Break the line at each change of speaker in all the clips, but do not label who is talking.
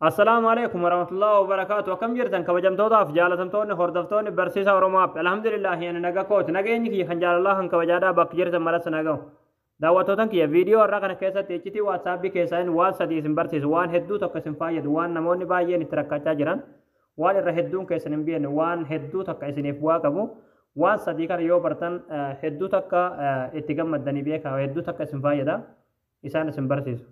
Assalaamu alaikum warahmatullahi wabarakaatu. Akkam jirtan, kabajamtootaaf jaalatamtoonni hordoftoonni Barsiisa Oromoo App? Alhamdulillahi, ani naga kooti. Nageenyi kiyya kan jaalalaa kan kabajaadhaa bakka jirtan maratti nagahu. Daawwattootan kiyya, viidiyoo har'aa kana keessatti iccitii WhatsAppii keessaa waan sadii isin barsiisu, waan hedduu tokko isin fayyadu, waan namoonni baay'een itti rakkachaa jiran, waan irra hedduun keessan hin beekne, waan hedduu takka isiniif bu'aa qabu. Waan sadii kana yoo bartan hedduu takka itti gammaddanii beekaa, hedduu takka isin fayyada. Isaan isin barsiisu.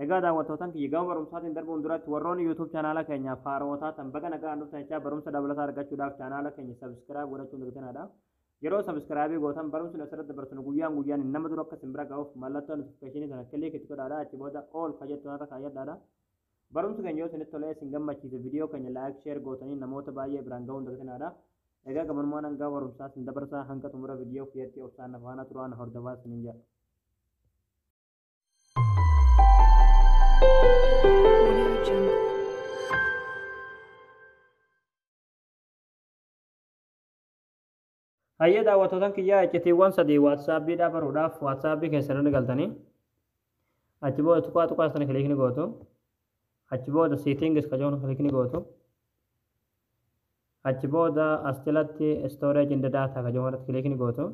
Egaa daawwattootan kiyya, gama barumsaatiin darbuun duratti warroonni YouTube chaanaala keenyaaf haarawaa taatan baga nagaan dhuftan jechaa, barumsa dabalataa argachuudhaaf chaanaala keenya subscribe godhachuun dagatinaa. Yeroo subscribe gootan barumsi asirratti dabarsinu guyyaan guyyaan nama dura akka isin bira ga'uuf mallattoo notification sana click itti godhaadha. Achi booda all ka jettu irra kaayyadhaadha. Barumsi keenya yoo isinitti tolee isin gammachiise, viidiyoo keenya like, share gootanii namoota baay'ee biraan ga'uun dagatinaadha. Egaa gabanumaan hanga barumsaa isin dabarsaa, hanga xumura viidiyoo kiyyatti obsaan na faana turaa, na hordofaa isiniin jedha.
Audio Jungle.
Hayyee daawwattootan kiyyaa, iccitiiwwan sadii WhatsAppiidhaa baruudhaaf WhatsAppii keessan irra galtanii achi booda tuqaa tuqaa sana click ni gootu. Achi booda settings ka jedhu click ni gootu. Achi booda as jalatti storage and data ka jedhu irratti click ni gootu.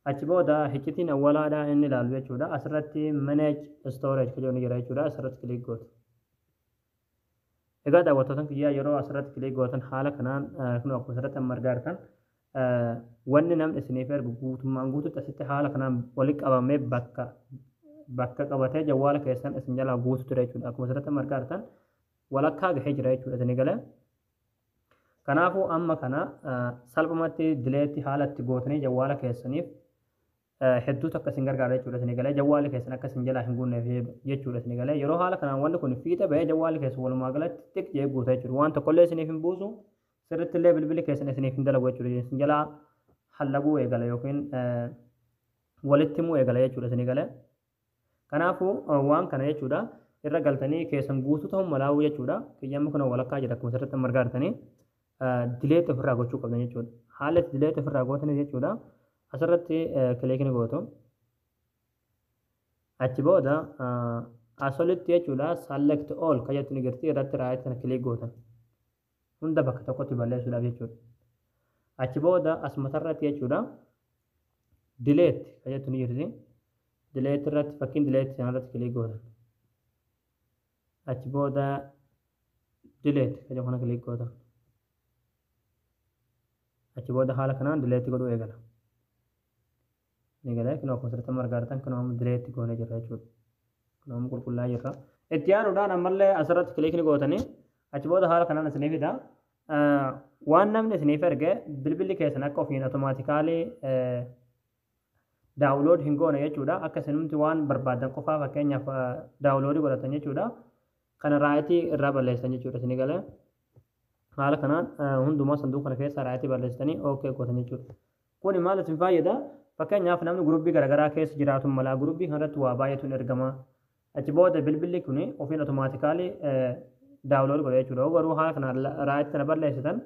Achi booda iccitiin awwalaadhaa inni ilaalu jechuudha. Asirratti manage storage ka jedhu ni jira jechuudha. Asirratti click gootu. Egaa daawwattootan kiyyaa, yeroo asirratti click gootan haala kanaan kun akkuma asirratti amma argaa jirtan wanni namni isiniif ergu guutummaan guututti asitti haala kanaan walitti qabamee bakka bakka qabatee jawwaala keessan isin jalaa guutu ture jechuudha. Akkuma asirratti amma argaa jirtan walakkaa gahee jira jechuudha isinii galee. Kanaafuu amma kana salphumatti delete haala itti gootanii jawwaala keessaniif hedduu takka isin gargaara jechuudha isinii galee, jawwaalli keessan akka isin jalaa hin guunneef jechuudha isinii galee. Yeroo haala kanaan wanni kun fiixa bahee jawwaalli keessan walumaa galatti xiq jee guuta jechuudha. Waan tokkollee isiniif hin buusu, sirriitti illee bilbilli keessan isiniif hin dalagu jechuudha. Isin jalaa hallaguu eegala yookiin walitti himuu eegala jechuudha isinii galee. Kanaafuu waan kana jechuudha irra galtanii keessan guutuu ta'uu malaa'uu jechuudha. Kiyyamni kun walakkaa jira, akkuma asirratti amma argaa jirtanii delete ofirraa gochuu qabdan jechuudha. Haala itti delete ofirraa gootanis jechuudha. Asirratti click ni gootu. Achi booda as olitti jechuudha select all ka jettu ni jirti, irratti right kana click gootan. Hunda bakka tokkotti balleessuudhaaf jechuudha. Achi booda as matarratti jechuudha delete ka jettu ni jirti. Delete irratti, fakkiin delete sanarratti click gootan. Achi booda delete ka jedhu kana click gootan. Achi booda haala kanaan delete godhuu eegala. Ni galee kunoo akkuma asirratti amma argaa jirtan kunoo amma delete goonee jirra jechuudha. Kunoo amma qulqullaa'aa jirra. Itti aanuudhaan ammallee asirratti click ni gootanii achi booda haala kanaan isinii fida. Waan namni isiniif erge bilbilli keessan akka ofiin automatically download hin goone jechuudha. Akka isinumti waan barbaaddan qofaa fakkeenyaaf download godhatan jechuudha. Kana right irraa balleessan jechuudha isinii galee. Haala kanaan hundumaa sanduuqa kana keessa right balleessitanii okay gootan jechuudha. Kuni maal isin fayyada? Fakkeenyaaf namni guruppii garaagaraa keessa jiraatu mala, guruppii kanarratti waa baay'eetu hin ergama. Achi booda bilbilli kuni ofiin automatically download godha jechuudha. Garuu haala kanaan right kana balleessitan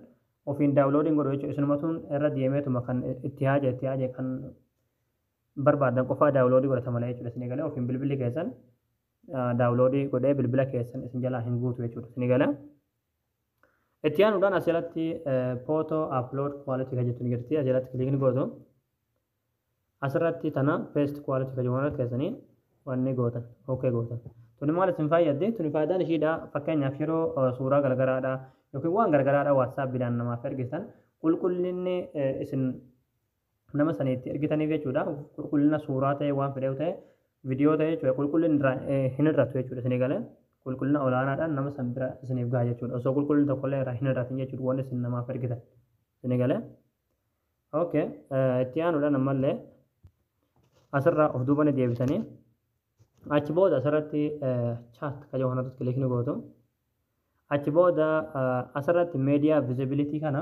ofiin download hin godhu jechuudha. Isinumatuun irra deemeetuma kan itti haaje kan barbaadan qofaa download godhata malee jechuudha. Isinii galee, ofiin bilbilli keessan download godhee bilbila keessan isin jalaa hin guutu jechuudha. Isinii galee. Itti aanuudhaan as jalatti photo upload quality kan jettu ni jirti. As jalatti click ni gootu. Asirratti tana best quality kan jedhu keessanii wanni gootan, okay gootan. Tuni maal isin fayyaddi? Tuni faayidaan ishiidha, fakkeenyaaf yeroo suuraa garagaraadha yookiin waan garagaraadha WhatsAppiidhaan namaaf ergisan, qulqullinni isin nama saniitti ergitaniif jechuudha. Qulqullina suuraa ta'e, waan fedheef ta'e, viidiyoo ta'e jechuudha. Qulqullinni irraa hin hir'atu jechuudha isinii galee. Qulqullina olaanaadhaan nama san bira isiniif gaha jechuudha. Osoo qulqullinni tokkollee irraa hin hir'atin jechuudha wanni isin namaaf ergitan. Isinii galee. Okay, itti aanuudhaan ammallee asirraa of duuba ni deebisanii achi booda asirratti chat ka jedhu kanarratti click ni gootu. Achi booda asirratti media visibility kana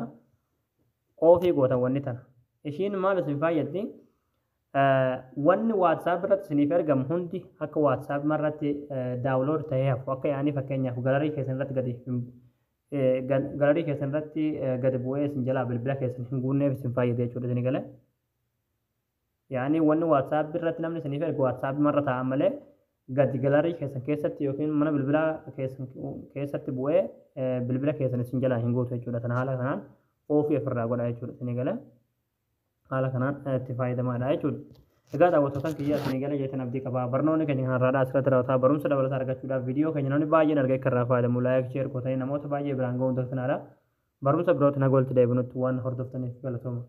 off gootan wanni tana. Ishiin maal isin fayyaddi? Wanni WhatsApp irratti isiniif ergamu hundi akka WhatsApp irratti download ta'ee hafu, akka yaanii fakkeenyaaf gallery keessan irratti gadi bu'ee isin jalaa bilbila keessan hin guunneef isin fayyada jechuudha isinii galee. Yaani wanni WhatsApp irratti namni isiniif ergu WhatsApp marra taa'an malee gadi gallery keessan keessatti yookiin mana bilbilaa keessan keessatti bu'ee bilbila keessan isin jalaa hin guutu jechuudha. Sana haala kanaan off ofirraa godha jechuudha. Isinii galee, haala kanaan itti fayyadamaadha jechuudha. Egaa daawwattootaan kiyya, isinii galee jettan abdii qabaa. Barnoonni keenya kanarraadhaa asirratti raawwataa. Barumsa dabalataa argachuudhaaf viidiyoo keenya namni baay'een argee akka irraa fayyadamu like, share gootanii namoota baay'ee biraan ga'uun tolfinaadha. Barumsa birootti naga walitti deebinutti waan hordoftaniif galatooma.